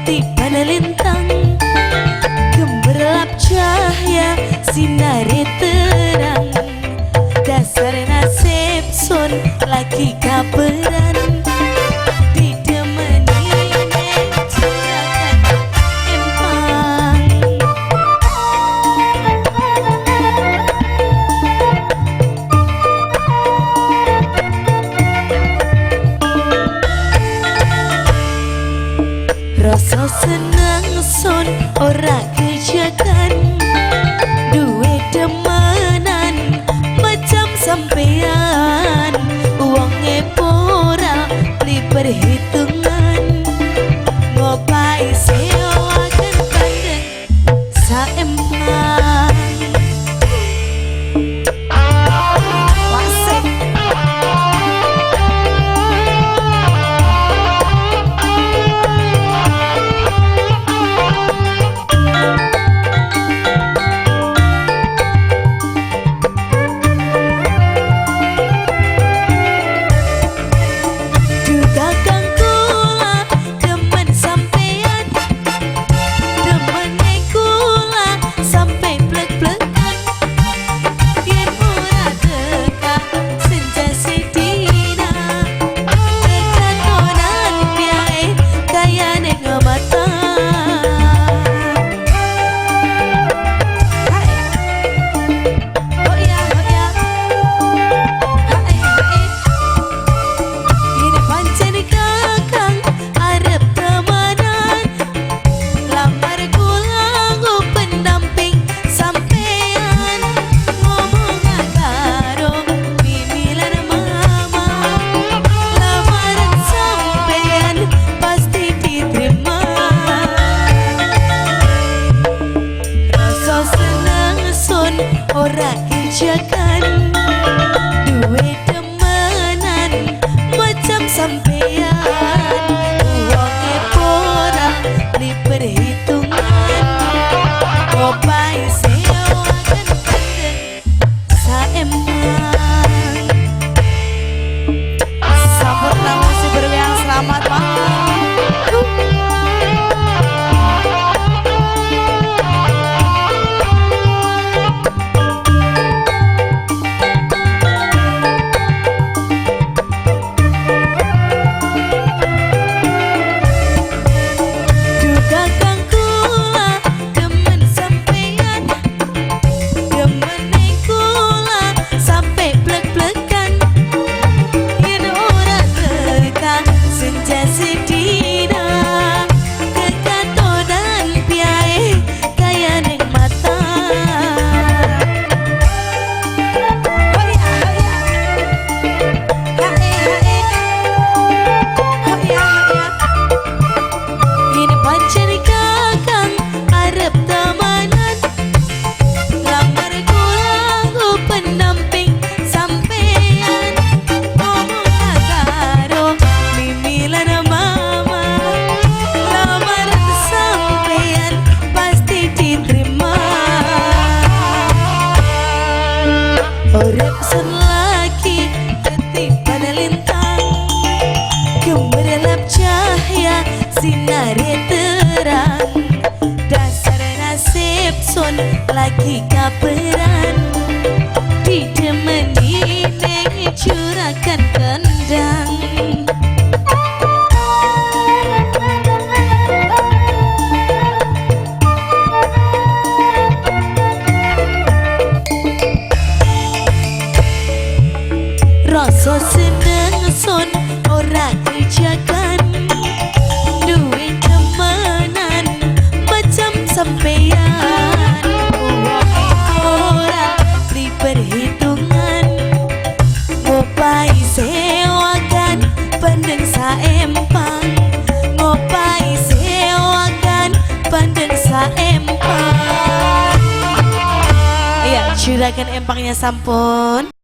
Ketiban lintang, gemerlap cahya sinare terang. Dasar nasib sun lagi kaberan, didemeni ning juragan empang. Rasa seneng sun ora kejagan, duwe demenan macam sampean. Wonge ora beli perhitungan, ngopai sewakan bandeng saempang. Wasik. Duga kang kula demen sampean, demene kula sampe blek-blekan. Yen ora teka senja sedina, kekatonan piye kayane ngemata. Hai. Oh iya, oh iya. Hai, hai. Yen pancen kakang arep temenan, lamar kula nggo pendamping sampean. Ngomong karo mimi lan mama, lamaran sampean pasti diterima. Rasa seneng sun ora kejagan, duwe demenan macam sampean. Wonge ora beli perhitungan, ngopai sewakan bandeng saempang. Sampurna musik bergoyang, selamat malam. Duga kang kula demen sampean, demene kula sampe blek-blekan. Yen ora teka senja sedina, kekatonan piye kaya ning mata. Oh iya, oh iya. Hai, hai. Oh iya, oh iya. Yen pancen kakang arep temenan, lamar kula nggo pendamping sampean. Ngomong karo mimi lan mama, lamaran sampean pasti diterima. Urip sun lagi ketiban lintang, gemerlap cahya sinare terang. Dasar nasib sun lagi kaberan, didemeni ning juragan kendang. Rasa seneng sun ora kejagan, duwe temenan macam sampean. Wonge ora beli perhitungan, ngopai sewakan bandeng saempang. Ngopai sewakan bandeng saempang. Iya, juragan empangnya sampun.